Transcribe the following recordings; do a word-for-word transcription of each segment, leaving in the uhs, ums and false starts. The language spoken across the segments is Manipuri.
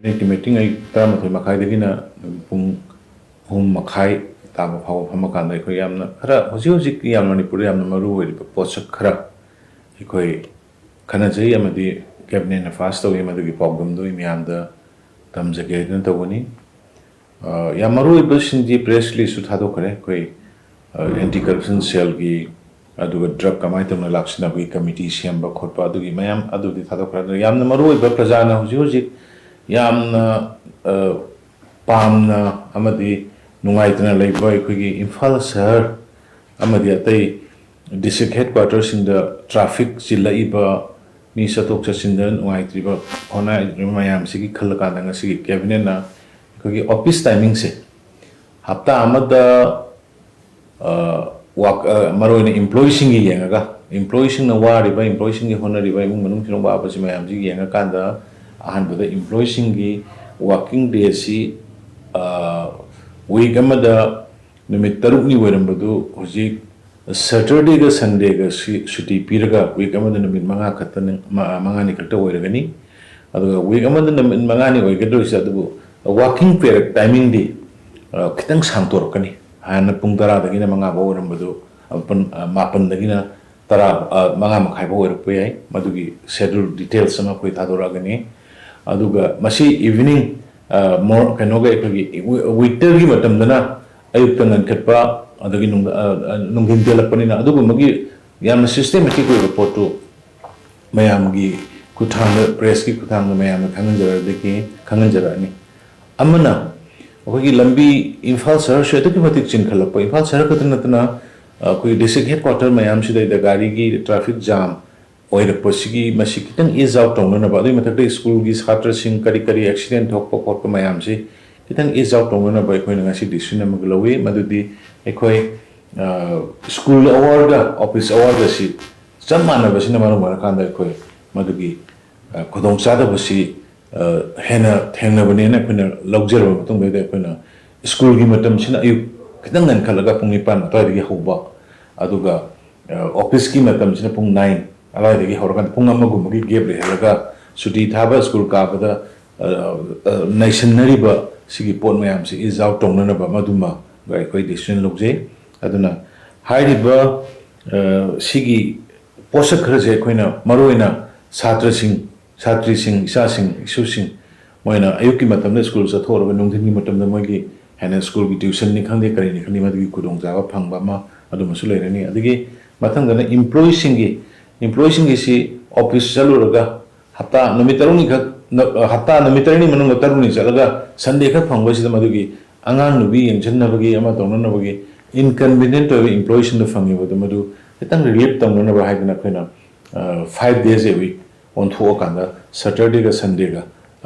ꯀꯦꯕꯤꯅꯦꯠꯀꯤ ꯃꯤꯇꯤꯡ ꯑꯩ ꯇꯔꯥꯃꯥꯊꯣꯏ ꯃꯈꯥꯏꯗꯒꯤꯅ ꯄꯨꯡ ꯑꯍꯨꯝ ꯃꯈꯥꯏ ꯇꯥꯕ ꯐꯥꯎꯕ ꯐꯝꯃꯀꯥꯟꯗ ꯑꯩꯈꯣꯏ ꯌꯥꯝꯅ ꯈꯔ ꯍꯧꯖꯤꯛ ꯍꯧꯖꯤꯛꯀꯤ ꯌꯥꯝꯅ ꯃꯅꯤꯄꯨꯔꯗ ꯌꯥꯝꯅ ꯃꯔꯨ ꯑꯣꯏꯔꯤꯕ ꯄꯣꯠꯁꯛ ꯈꯔ ꯑꯩꯈꯣꯏ ꯈꯟꯅꯖꯩ ꯑꯃꯗꯤ ꯀꯦꯕꯤꯅꯦꯠꯅ ꯄꯥꯁ ꯇꯧꯏ꯫ ꯃꯗꯨꯒꯤ ꯄꯥꯎꯗꯝꯗꯨ ꯑꯩ ꯃꯌꯥꯝꯗ ꯇꯝꯖꯒꯦ ꯍꯥꯏꯗꯨꯅ ꯇꯧꯕꯅꯤ꯫ ꯑ, ꯌꯥꯝ ꯃꯔꯨ ꯑꯣꯏꯕꯁꯤꯡꯗꯤ ꯄ꯭ꯔꯦꯁ ꯔꯤꯂꯤꯖꯁꯨ ꯊꯥꯗꯣꯛꯈ꯭ꯔꯦ꯫ ꯑꯩꯈꯣꯏ ꯑꯦꯟꯇꯤ ꯀꯔꯞꯁꯟ ꯁꯦꯜꯒꯤ, ꯑꯗꯨꯒ ꯗ꯭ꯔꯒ ꯀꯃꯥꯏꯅ ꯇꯧꯅ ꯂꯥꯛꯁꯤꯟꯅꯕꯒꯤ ꯀꯃꯤꯇꯤ ꯁꯦꯝꯕ ꯈꯣꯠꯄ ꯑꯗꯨꯒꯤ ꯃꯌꯥꯝ ꯑꯗꯨꯗꯤ ꯊꯥꯗꯣꯛꯈ꯭ꯔꯦ꯫ ꯑꯗꯨꯅ ꯌꯥꯝꯅ ꯃꯔꯨ ꯑꯣꯏꯕ ꯄ꯭ꯔꯖꯥꯅ ꯍꯧꯖꯤꯛ ꯍꯧꯖꯤꯛ ꯌꯥꯝꯅ, ꯑ, ꯄꯥꯝꯅ ꯑꯃꯗꯤ ꯅꯨꯡꯉꯥꯏꯇꯅ ꯂꯩꯕ ꯑꯩꯈꯣꯏꯒꯤ ꯏꯝꯐꯥꯜ ꯁꯍꯔ ꯑꯃꯗꯤ ꯑꯇꯩ ꯗꯤꯁꯇ꯭ꯔꯤꯛ ꯍꯦꯗ ꯀ꯭ꯋꯥꯇꯔꯁꯤꯡꯗ ꯇ꯭ꯔꯥꯐꯤꯛ ꯆꯤꯜꯂꯛꯏꯕ, ꯃꯤ ꯆꯠꯊꯣꯛ ꯆꯠꯁꯤꯟꯗ ꯅꯨꯡꯉꯥꯏꯇ꯭ꯔꯤꯕ, ꯍꯣꯠꯅꯔꯤꯕ ꯃꯌꯥꯝꯁꯤꯒꯤ ꯈꯜꯂꯀꯥꯟꯗ ꯉꯁꯤꯒꯤ ꯀꯦꯕꯤꯅꯦꯠꯅ ꯑꯩꯈꯣꯏꯒꯤ ꯑꯣꯐꯤꯁ ꯇꯥꯏꯃꯤꯡꯁꯦ ꯍꯞꯇꯥ ꯑꯃꯗ, ꯑ, ꯋꯥꯛ-, ꯑ, ꯃꯔꯨꯑꯣꯏꯅ ꯏꯝꯄ꯭ꯂꯣꯌꯤꯁꯤꯡꯒꯤ ꯌꯦꯡꯉꯒ, ꯏꯝꯄ꯭ꯂꯣꯌꯤꯁꯤꯡꯅ ꯋꯥꯔꯤꯕ, ꯏꯝꯄ꯭ꯂꯣꯌꯤꯁꯤꯡꯒꯤ ꯍꯣꯠꯅꯔꯤꯕ, ꯏꯃꯨꯡ ꯃꯅꯨꯡꯁꯤꯡꯅ ꯋꯥꯕꯁꯤ ꯃꯌꯥꯝꯁꯤ ꯌꯦꯡꯉꯀꯥꯟꯗ ꯑꯍꯥꯟꯕꯗ ꯏꯝꯄ꯭ꯂꯣꯌꯤꯁꯤꯡꯒꯤ ꯋꯥꯔꯀꯤꯡ ꯗꯦꯁꯤ, ꯑ, ꯋꯤꯛ ꯑꯃꯗ ꯅꯨꯃꯤꯠ ꯇꯔꯨꯛꯅꯤ ꯑꯣꯏꯔꯝꯕꯗꯨ ꯍꯧꯖꯤꯛ ꯁꯦꯇꯔꯗꯦꯒ ꯁꯟꯗꯦꯒ ꯁꯤ-, ꯁꯨꯇꯤ ꯄꯤꯔꯒ ꯋꯤꯛ ꯑꯃꯗ ꯅꯨꯃꯤꯠ ꯃꯉꯥ ꯈꯛꯇꯅꯤ, ꯃ-, ꯃꯉꯥꯅꯤ ꯈꯛꯇ ꯑꯣꯏꯔꯒꯅꯤ꯫ ꯑꯗꯨꯒ ꯋꯤꯛ ꯑꯃꯗ ꯅꯨꯃꯤꯠ ꯃꯉꯥꯅꯤ ꯑꯣꯏꯒꯗꯧꯔꯤꯁꯦ, ꯑꯗꯨꯕꯨ ꯋꯥꯔꯀꯤꯡ ꯄꯤꯔꯤꯌꯠ ꯇꯥꯏꯃꯤꯡꯗꯤ, ꯑ, ꯈꯤꯇꯪ ꯁꯥꯡꯇꯣꯔꯛꯀꯅꯤ꯫ ꯍꯥꯟꯅ ꯄꯨꯡ ꯇꯔꯥꯗꯒꯤꯅ ꯃꯉꯥ ꯐꯥꯎ ꯑꯣꯏꯔꯝꯕꯗꯨ, ꯑ, ꯄꯨꯡ, ꯑ, ꯃꯥꯄꯟꯗꯒꯤꯅ ꯇꯔꯥ, ꯑ, ꯃꯉꯥ ꯃꯈꯥꯏ ꯐꯥꯎ ꯑꯣꯏꯔꯛꯄ ꯌꯥꯏ꯫ ꯃꯗꯨꯒꯤ ꯁꯦꯗꯨꯜ ꯗꯤꯇꯦꯜꯁ ꯑꯃ ꯑꯩꯈꯣꯏ ꯊꯥꯗꯣꯔꯛꯑꯒꯅꯤ꯫ ꯑꯗꯨꯒ ꯃꯁꯤ ꯏꯚꯤꯅꯤꯡ, ꯑ, ꯃꯣꯔ-, ꯀꯩꯅꯣꯒ ꯑꯩꯈꯣꯏꯒꯤ ꯋꯤ-, ꯋꯤꯟꯇꯔꯒꯤ ꯃꯇꯝꯗꯅ ꯑꯌꯨꯛꯇ ꯉꯟꯈꯠꯄ, ꯑꯗꯒꯤ ꯅꯨꯡ-, ꯑ, ꯑ, ꯅꯨꯡꯊꯤꯟ ꯇꯦꯜꯂꯛꯄꯅꯤꯅ ꯑꯗꯨꯒꯨꯝꯕꯒꯤ ꯌꯥꯝꯅ ꯁꯤꯁꯇꯦꯃꯦꯇꯤꯛ ꯑꯣꯏꯕ ꯄꯣꯠꯇꯨ ꯃꯌꯥꯝꯒꯤ ꯈꯨꯠꯊꯥꯡꯗ, ꯄ꯭ꯔꯦꯁꯀꯤ ꯈꯨꯠꯊꯥꯡꯗ ꯃꯌꯥꯝꯅ ꯈꯪꯍꯟꯖꯔꯛꯑꯗꯒꯤ, ꯈꯪꯍꯟꯖꯔꯛꯑꯅꯤ꯫ ꯑꯃꯅ ꯑꯩꯈꯣꯏꯒꯤ ꯂꯝꯕꯤ, ꯏꯝꯐꯥꯜ ꯁꯍꯔꯁꯦ ꯑꯗꯨꯛꯀꯤ ꯃꯇꯤꯛ ꯆꯤꯟꯈꯠꯂꯛꯄ, ꯏꯝꯐꯥꯜ ꯁꯍꯔ ꯈꯛꯇ ꯅꯠꯇꯅ ꯑꯩꯈꯣꯏꯒꯤ ꯗꯤꯁꯇ꯭ꯔꯤꯛ ꯍꯦꯗ ꯀ꯭ꯋꯥꯇꯔ ꯃꯌꯥꯝꯁꯤꯗꯩꯗ ꯒꯥꯔꯤꯒꯤ ꯇ꯭ꯔꯥꯐꯤꯛ ꯖꯥꯝ ꯑꯣꯏꯔꯛꯄꯁꯤꯒꯤ ꯃꯁꯤ ꯈꯤꯇꯪ ꯏꯖ ꯑꯥꯎꯠ ꯇꯧꯅꯅꯕ, ꯑꯗꯨꯒꯤ ꯃꯊꯛꯇ ꯁ꯭ꯀꯨꯜꯒꯤ ꯁꯥꯇ꯭ꯔꯁꯤꯡ ꯀꯔꯤ ꯀꯔꯤ ꯑꯦꯛꯁꯤꯗꯦꯟ ꯊꯣꯛꯄ ꯈꯣꯠꯄ ꯃꯌꯥꯝꯁꯤ ꯈꯤꯇꯪ ꯏꯖ ꯑꯥꯎꯠ ꯇꯧꯅꯅꯕ ꯑꯩꯈꯣꯏꯅ ꯉꯁꯤ ꯗꯤꯁꯤꯖꯟ ꯑꯃꯒ ꯂꯧꯏ꯫ ꯃꯗꯨꯗꯤ ꯑꯩꯈꯣꯏ, ꯑ, ꯁ꯭ꯀꯨꯜ ꯑꯋꯥꯔꯒ ꯑꯣꯐꯤꯁ ꯑꯋꯥꯔꯒꯁꯤ ꯆꯞ ꯃꯥꯟꯅꯕꯁꯤꯅ ꯃꯔꯝ ꯑꯣꯏꯔꯀꯥꯟꯗ ꯑꯩꯈꯣꯏ ꯃꯗꯨꯒꯤ, ꯑ, ꯈꯨꯗꯣꯡꯆꯥꯗꯕꯁꯤ, ꯑ, ꯍꯦꯟꯅ ꯊꯦꯡꯅꯕꯅꯦꯅ ꯑꯩꯈꯣꯏꯅ ꯂꯧꯖꯔꯕ ꯃꯇꯨꯡꯗꯩꯗ ꯑꯩꯈꯣꯏꯅ ꯁ꯭ꯀꯨꯜꯒꯤ ꯃꯇꯝꯁꯤꯅ ꯑꯌꯨꯛ ꯈꯤꯇꯪ ꯉꯟꯈꯠꯂꯒ ꯄꯨꯡ ꯅꯤꯄꯥꯟ ꯑꯗꯨꯋꯥꯏꯗꯒꯤ ꯍꯧꯕ, ꯑꯗꯨꯒ, ꯑ, ꯑꯣꯐꯤꯁꯀꯤ ꯃꯇꯝꯁꯤꯅ ꯄꯨꯡ ꯅꯥꯏꯟ ꯑꯗꯨꯋꯥꯏꯗꯒꯤ ꯍꯧꯔꯀꯥꯟꯗ ꯄꯨꯡ ꯑꯃꯒꯨꯝꯕꯒꯤ ꯒꯦꯞ ꯂꯩꯍꯜꯂꯒ ꯁꯨꯇꯤ ꯊꯥꯕ ꯁ꯭ꯀꯨꯜ ꯀꯥꯕꯗ, ꯅꯩꯁꯤꯟꯅꯔꯤꯕ ꯁꯤꯒꯤ ꯄꯣꯠ ꯃꯌꯥꯝꯁꯤ ꯏꯁ ꯑꯥꯎꯠ ꯇꯧꯅꯅꯕ ꯃꯗꯨꯃ ꯑꯩꯈꯣꯏ ꯗꯤꯁꯤꯖꯟ ꯂꯧꯖꯩ꯫ ꯑꯗꯨꯅ ꯍꯥꯏꯔꯤꯕ ꯁꯤꯒꯤ ꯄꯣꯠꯁꯛ ꯈꯔꯁꯦ ꯑꯩꯈꯣꯏꯅ ꯃꯔꯨꯑꯣꯏꯅ ꯁꯥꯇ꯭ꯔꯁꯤꯡ, ꯁꯥꯇ꯭ꯔꯤꯁꯤꯡ, ꯏꯆꯥꯁꯤꯡ, ꯏꯁꯨꯁꯤꯡ, ꯃꯣꯏꯅ ꯑꯌꯨꯛꯀꯤ ꯃꯇꯝꯗ ꯁ꯭ꯀꯨꯜ ꯆꯠꯊꯣꯛꯑꯒ ꯅꯨꯡꯊꯤꯟꯒꯤ ꯃꯇꯝꯗ ꯃꯣꯏꯒꯤ ꯍꯦꯟꯅ ꯁ꯭ꯀꯨꯜꯒꯤ ꯇ꯭ꯌꯨꯁꯟꯅꯤ ꯈꯪꯗꯦ, ꯀꯔꯤꯅꯤ ꯈꯪꯗꯦ, ꯃꯗꯨꯒꯤ ꯈꯨꯗꯣꯡꯆꯥꯕ ꯐꯪꯕ ꯑꯃ ꯑꯗꯨꯃꯁꯨ ꯂꯩꯔꯅꯤ꯫ ꯑꯗꯒꯤ ꯃꯊꯪꯗꯅ ꯏꯝꯄ꯭ꯂꯣꯌꯤꯁꯤꯡꯒꯤ, ꯏꯝꯄ꯭ꯂꯣꯌꯤꯁꯤꯡꯒꯤꯁꯤ ꯑꯣꯐꯤꯁ ꯆꯠꯂꯨꯔꯒ ꯍꯞꯇꯥ ꯅꯨꯃꯤꯠ ꯇꯔꯨꯛꯅꯤꯈꯛ, ꯍꯞꯇꯥ ꯅꯨꯃꯤꯠ ꯇꯔꯦꯠꯅꯤ ꯃꯅꯨꯡꯗ ꯇꯔꯨꯛꯅꯤ ꯆꯠꯂꯒ ꯁꯟꯗꯦ ꯈꯛ ꯐꯪꯕꯁꯤꯗ ꯃꯗꯨꯒꯤ ꯑꯉꯥꯡ ꯅꯨꯄꯤ ꯌꯦꯡꯁꯤꯟꯅꯕꯒꯤ ꯑꯃ ꯇꯧꯅꯅꯕꯒꯤ ꯏꯟꯀꯟꯚꯤꯅꯤꯌꯦꯟꯠ ꯑꯣꯏꯕ ꯏꯝꯄ꯭ꯂꯣꯌꯤꯁꯤꯡꯗ ꯐꯪꯉꯤꯕꯗꯨ ꯃꯗꯨ ꯈꯤꯇꯪ ꯔꯤꯂꯤꯐ ꯇꯧꯅꯅꯕ ꯍꯥꯏꯗꯅ ꯑꯩꯈꯣꯏꯅ ꯐꯥꯏꯚ ꯗꯦꯖ ꯑꯦ ꯋꯤꯛ ꯑꯣꯟꯊꯣꯛꯑꯀꯥꯟꯗ ꯁꯇꯔꯗꯦꯒ ꯁꯟꯗꯦꯒ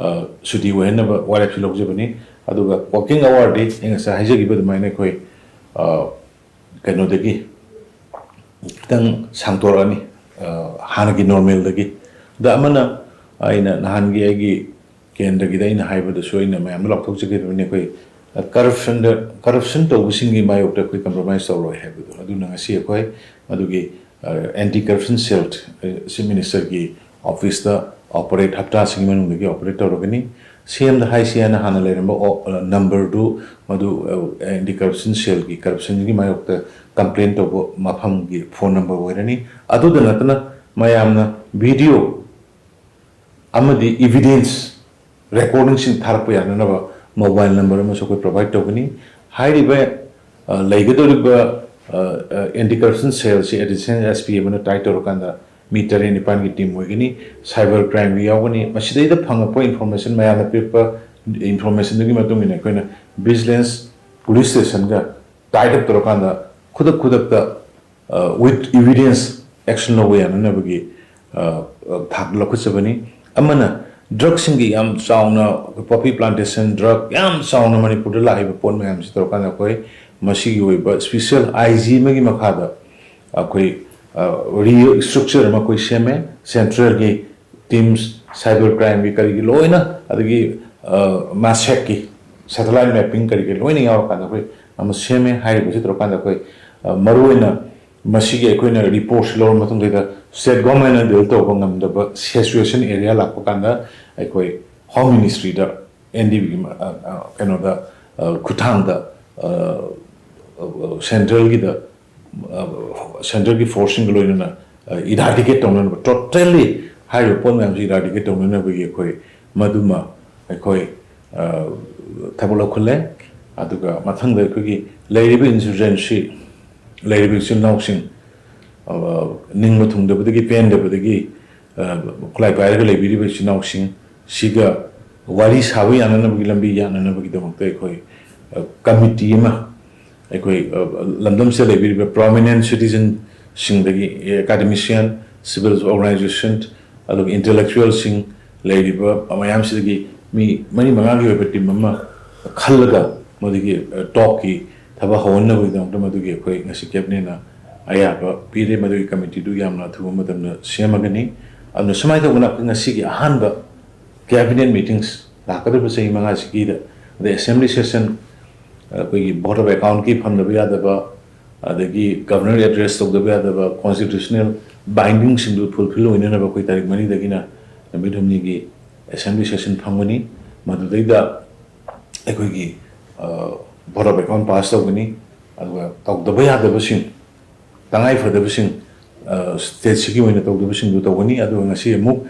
ꯁꯨꯇꯤ ꯑꯣꯏꯍꯟꯅꯕ ꯋꯥꯔꯦꯞꯁꯨ ꯂꯧꯖꯕꯅꯤ꯫ ꯑꯗꯨꯒ ꯋꯥꯔꯀꯤꯡ ꯑꯋꯥꯔꯗꯤ ꯑꯩ ꯉꯁꯥꯏ ꯍꯥꯏꯖꯈꯤꯕ ꯑꯗꯨꯃꯥꯏꯅ ꯑꯩꯈꯣꯏ ꯀꯩꯅꯣꯗꯒꯤ ꯈꯤꯇꯪ ꯁꯥꯡꯗꯣꯔꯛꯑꯅꯤ, ꯍꯥꯟꯅꯒꯤ ꯅꯣꯔꯃꯦꯜꯗꯒꯤ꯫ ꯑꯗ ꯑꯃꯅ, ꯑꯩꯅ ꯅꯍꯥꯟꯒꯤ ꯑꯩꯒꯤ ꯀꯦꯟꯗ꯭ꯔꯒꯤꯗ ꯑꯩꯅ ꯍꯥꯏꯕꯗꯁꯨ ꯑꯩꯅ ꯃꯌꯥꯝꯗ ꯂꯥꯎꯊꯣꯛꯆꯈꯤꯕꯅꯤ, ꯑꯩꯈꯣꯏ ꯀꯔꯞꯁꯟꯗ, ꯀꯔꯞꯁꯟ ꯇꯧꯕꯁꯤꯡꯒꯤ ꯃꯥꯌꯣꯛꯇ ꯑꯩꯈꯣꯏ ꯀꯝꯄ꯭ꯔꯣꯃꯥꯏꯁ ꯇꯧꯔꯣꯏ ꯍꯥꯏꯕꯗꯣ꯫ ꯑꯗꯨꯅ ꯉꯁꯤ ꯑꯩꯈꯣꯏ ꯃꯗꯨꯒꯤ ꯑꯦꯟꯇꯤ ꯀꯔꯞꯁꯟ ꯁꯦꯜ ꯆꯤꯐ ꯃꯤꯅꯤꯁꯇꯔꯒꯤ ꯑꯣꯐꯤꯁꯇ ꯑꯣꯄꯔꯦꯠ, ꯍꯞꯇꯥꯁꯤꯒꯤ ꯃꯅꯨꯡꯗꯒꯤ ꯑꯣꯄꯔꯦꯠ ꯇꯧꯔꯒꯅꯤ꯫ ꯁꯤ ꯑꯦꯝꯗ ꯍꯥꯏꯁꯤ ꯍꯥꯏꯅ ꯍꯥꯟꯅ ꯂꯩꯔꯝꯕ ꯅꯝꯕꯔꯗꯨ ꯃꯗꯨ ꯑꯦꯟꯇꯤ ꯀꯔꯞꯁꯟ ꯁꯦꯜꯒꯤ, ꯀꯔꯞꯁꯟꯒꯤ ꯃꯥꯌꯣꯛꯇ ꯀꯝꯄ꯭ꯂꯦꯟ ꯇꯧꯕ ꯃꯐꯝꯒꯤ ꯐꯣꯟ ꯅꯝꯕꯔ ꯑꯣꯏꯔꯅꯤ꯫ ꯑꯗꯨꯗ ꯅꯠꯇꯅ ꯃꯌꯥꯝꯅ ꯚꯤꯗꯤꯑꯣ ꯑꯃꯗꯤ ꯏꯚꯤꯗꯦꯟꯁ ꯔꯦꯀꯣꯔꯗꯤꯡꯁꯤꯡ ꯊꯥꯔꯛꯄ ꯌꯥꯅꯅꯕ ꯃꯣꯕꯥꯏꯜ ꯅꯝꯕꯔ ꯑꯃꯁꯨ ꯑꯩꯈꯣꯏ ꯄ꯭ꯔꯣꯚꯥꯏꯗ ꯇꯧꯒꯅꯤ꯫ ꯍꯥꯏꯔꯤꯕ ꯂꯩꯒꯗꯧꯔꯤꯕ ꯑꯦꯟꯇꯤ ꯀꯔꯞꯁꯟ ꯁꯦꯜꯁꯤ ꯑꯦꯗꯤꯁꯅꯦꯜ ꯑꯦꯁ ꯄꯤ ꯑꯃꯅ ꯇꯥꯏꯠ ꯇꯧꯔꯀꯥꯟꯗ ꯃꯤ ꯇꯔꯦꯠ ꯅꯤꯄꯥꯜꯒꯤ ꯇꯤꯝ ꯑꯣꯏꯒꯅꯤ꯫ ꯁꯥꯏꯕꯔ ꯀ꯭ꯔꯥꯏꯝꯒꯤ ꯌꯥꯎꯒꯅꯤ꯫ ꯃꯁꯤꯗꯩꯗ ꯐꯪꯉꯛꯄ ꯏꯟꯐꯣꯔꯃꯦꯁꯟ, ꯃꯌꯥꯝꯅ ꯄꯤꯔꯛꯄ ꯏꯟꯐꯣꯔꯃꯦꯁꯟꯗꯨꯒꯤ ꯃꯇꯨꯡ ꯏꯟꯅ ꯑꯩꯈꯣꯏꯅ ꯚꯤꯖꯤꯂꯦꯟꯁ ꯄꯨꯂꯤꯁ ꯁ꯭ꯇꯦꯁꯟꯒ ꯇꯥꯏꯠ ꯑꯞ ꯇꯧꯔꯀꯥꯟꯗ ꯈꯨꯗꯛ ꯈꯨꯗꯛꯇ ꯋꯤꯠ ꯏꯚꯤꯗꯦꯟꯁ ꯑꯦꯛꯁꯟ ꯂꯧꯕ ꯌꯥꯅꯅꯕꯒꯤ ꯊꯥꯛ ꯂꯧꯈꯠꯆꯕꯅꯤ꯫ ꯑꯃꯅ ꯗ꯭ꯔꯒꯁꯤꯡꯒꯤ ꯌꯥꯝ ꯆꯥꯎꯅ, ꯄꯣꯄꯤ ꯄ꯭ꯂꯥꯟꯇꯦꯁꯟ, ꯗ꯭ꯔꯒ ꯌꯥꯝ ꯆꯥꯎꯅ ꯃꯅꯤꯄꯨꯔꯗ ꯂꯥꯛꯏꯕ ꯄꯣꯠ ꯃꯌꯥꯝꯁꯤ ꯇꯧꯔꯀꯥꯟꯗ ꯑꯩꯈꯣꯏ ꯃꯁꯤꯒꯤ ꯑꯣꯏꯕ ꯏꯁꯄꯤꯁꯦꯜ ꯑꯥꯏ ꯖꯤ ꯑꯃꯒꯤ ꯃꯈꯥꯗ ꯑꯩꯈꯣꯏ ꯔꯤꯑꯣꯔꯒ ꯏꯁꯇ꯭ꯔꯛꯆꯔ ꯑꯃ ꯑꯩꯈꯣꯏ ꯁꯦꯝꯃꯦ꯫ ꯁꯦꯟꯇ꯭ꯔꯦꯜꯒꯤ ꯇꯤꯝꯁ, ꯁꯥꯏꯕꯔ ꯀ꯭ꯔꯥꯏꯝꯒꯤ ꯀꯔꯤꯒꯤ ꯂꯣꯏꯅ, ꯑꯗꯒꯤ ꯃꯥꯁꯦꯛꯀꯤ ꯁꯦꯇꯦꯂꯥꯏꯠ ꯃꯦꯞꯄꯤꯡ ꯀꯔꯤꯒꯤ ꯂꯣꯏꯅ ꯌꯥꯎꯔꯀꯥꯟꯗ ꯑꯩꯈꯣꯏ ꯑꯃ ꯁꯦꯝꯃꯦ꯫ ꯍꯥꯏꯔꯤꯕꯁꯤ ꯇꯧꯔꯀꯥꯟꯗ ꯑꯩꯈꯣꯏ ꯃꯔꯨꯑꯣꯏꯅ ꯃꯁꯤꯒꯤ ꯑꯩꯈꯣꯏꯅ ꯔꯤꯄꯣꯔꯠꯁꯤ ꯂꯧꯔ ꯃꯇꯨꯡꯗ ꯁ꯭ꯇꯦꯠ ꯒꯣꯔꯃꯦꯟꯅ ꯗꯤꯜ ꯇꯧꯕ ꯉꯝꯗꯕ ꯁꯤꯆꯨꯋꯦꯁꯟ ꯑꯦꯔꯤꯌꯥ ꯂꯥꯛꯄ ꯀꯥꯟꯗ ꯑꯩꯈꯣꯏ ꯍꯣꯝ ꯃꯤꯅꯤꯁꯇ꯭ꯔꯤꯗ, ꯑꯦꯟ ꯗꯤ ꯕꯤꯒꯤ ꯀꯩꯅꯣꯗ, ꯑ, ꯈꯨꯠꯊꯥꯡꯗ, ꯑ, ꯑ, ꯁꯦꯟꯇ꯭ꯔꯦꯜꯒꯤꯗ, ꯑ, ꯁꯦꯟꯇ꯭ꯔꯦꯜꯒꯤ ꯐꯣꯔꯁꯁꯤꯡꯒ ꯂꯣꯏꯅꯅ, ꯑ, ꯏꯔꯥꯗꯤꯀꯦꯠ ꯇꯧꯅꯅꯕ, ꯇꯣꯇꯦꯜꯂꯤ ꯍꯥꯏꯔꯤꯕ ꯄꯣꯠ ꯃꯌꯥꯝꯁꯤ ꯏꯔꯥꯗꯤꯀꯦꯠ ꯇꯧꯅꯅꯕꯒꯤ ꯑꯩꯈꯣꯏ ꯃꯗꯨꯃ ꯑꯩꯈꯣꯏ, ꯑ, ꯊꯕꯛ ꯂꯧꯈꯠꯂꯦ꯫ ꯑꯗꯨꯒ ꯃꯊꯪꯗ ꯑꯩꯈꯣꯏꯒꯤ ꯂꯩꯔꯤꯕ ꯏꯟꯁꯔꯖꯦꯟꯁꯤ, ꯂꯩꯔꯤꯕ ꯏꯆꯤꯜ ꯏꯅꯥꯎꯁꯤꯡ, ꯑ, ꯅꯤꯡꯕ ꯊꯨꯡꯗꯕꯗꯒꯤ, ꯄꯦꯟꯗꯕꯗꯒꯤ, ꯑ, ꯈꯨꯠꯂꯥꯏ ꯄꯥꯏꯔꯒ ꯂꯩꯕꯤꯔꯤꯕ ꯏꯆꯤꯜ ꯏꯅꯥꯎꯁꯤꯡ ꯁꯤꯒ ꯋꯥꯔꯤ ꯁꯥꯕ ꯌꯥꯅꯅꯕꯒꯤ ꯂꯝꯕꯤ ꯌꯥꯅꯅꯕꯒꯤꯗꯃꯛꯇ ꯑꯩꯈꯣꯏ, ꯑ, ꯀꯃꯤꯇꯤ ꯑꯃ, ꯑꯩꯈꯣꯏ, ꯑ, ꯂꯝꯗꯝꯁꯤꯗ ꯂꯩꯕꯤꯔꯤꯕ ꯄ꯭ꯔꯣꯃꯤꯅꯦꯟ ꯁꯤꯇꯤꯖꯟꯁꯤꯡꯗꯒꯤ, ꯑꯦꯀꯥꯗꯃꯤꯁꯤꯌꯥꯟ, ꯁꯤꯚꯤꯜ ꯑꯣꯔꯒꯅꯥꯏꯖꯦꯁꯟ, ꯑꯗꯨꯒ ꯏꯟꯇꯦꯂꯦꯛꯆꯨꯋꯦꯜꯁꯤꯡ ꯂꯩꯔꯤꯕ ꯃꯌꯥꯝꯁꯤꯗꯒꯤ ꯃꯤ ꯃꯔꯤ ꯃꯉꯥꯒꯤ ꯑꯣꯏꯕ ꯇꯤꯝ ꯑꯃ ꯈꯜꯂꯒ ꯃꯗꯨꯒꯤ, ꯑ, ꯇꯣꯛꯀꯤ ꯊꯕꯛ ꯍꯧꯍꯟꯅꯕꯒꯤꯗꯃꯛꯇ ꯃꯗꯨꯒꯤ ꯑꯩꯈꯣꯏ ꯉꯁꯤ ꯀꯦꯕꯤꯅꯦꯠꯅ ꯑꯌꯥꯕ ꯄꯤꯔꯦ꯫ ꯃꯗꯨꯒꯤ ꯀꯃꯤꯇꯤꯗꯨ ꯌꯥꯝꯅ ꯑꯊꯨꯕ ꯃꯇꯝꯗ ꯁꯦꯝꯃꯒꯅꯤ꯫ ꯑꯗꯨꯅ ꯁꯨꯃꯥꯏꯅ ꯇꯧꯗꯅ ꯑꯩꯈꯣꯏ ꯉꯁꯤꯒꯤ ꯑꯍꯥꯟꯕ ꯀꯦꯕꯤꯅꯦꯠ ꯃꯤꯇꯤꯡꯁ ꯂꯥꯛꯀꯗꯧꯔꯤꯕ ꯆꯍꯤ ꯃꯉꯥꯁꯤꯒꯤꯗ, ꯑꯗꯩ ꯑꯦꯁꯦꯝꯕ꯭ꯂꯤ ꯁꯦꯁꯟ, ꯑꯩꯈꯣꯏꯒꯤ ꯚꯣꯠ ꯑꯣꯐ ꯑꯦꯀꯥꯎꯟꯠꯀꯤ ꯐꯝꯗꯕ ꯌꯥꯗꯕ, ꯑꯗꯒꯤ ꯒꯚꯔꯅꯔ ꯑꯦꯗ꯭ꯔꯦꯁ ꯇꯧꯗꯕ ꯌꯥꯗꯕ, ꯀꯣꯟꯁꯇꯤꯇ꯭ꯌꯨꯁꯅꯦꯜ ꯕꯥꯏꯟꯗꯤꯡꯁꯤꯡꯗꯨ ꯐꯨꯜꯐꯤꯜ ꯑꯣꯏꯅꯅꯕ ꯑꯩꯈꯣꯏ ꯇꯥꯔꯤꯛ ꯃꯔꯤꯗꯒꯤꯅ ꯅꯨꯃꯤꯠ ꯍꯨꯝꯅꯤꯒꯤ ꯑꯦꯁꯦꯝꯕ꯭ꯂꯤ ꯁꯦꯁꯟ ꯐꯝꯒꯅꯤ꯫ ꯃꯗꯨꯗꯩꯗ ꯑꯩꯈꯣꯏꯒꯤ, ꯑ, ꯚꯣꯠ ꯑꯣꯐ ꯑꯦꯀꯥꯎꯟꯠ ꯄꯥꯁ ꯇꯧꯒꯅꯤ꯫ ꯑꯗꯨꯒ ꯇꯧꯗꯕ ꯌꯥꯗꯕꯁꯤꯡ, ꯇꯉꯥꯏ ꯐꯗꯕꯁꯤꯡ, ꯑ, ꯁ꯭ꯇꯦꯠꯁꯤꯒꯤ ꯑꯣꯏꯅ ꯇꯧꯗꯕꯁꯤꯡꯗꯨ ꯇꯧꯒꯅꯤ꯫ ꯑꯗꯨꯒ ꯉꯁꯤ ꯑꯃꯨꯛ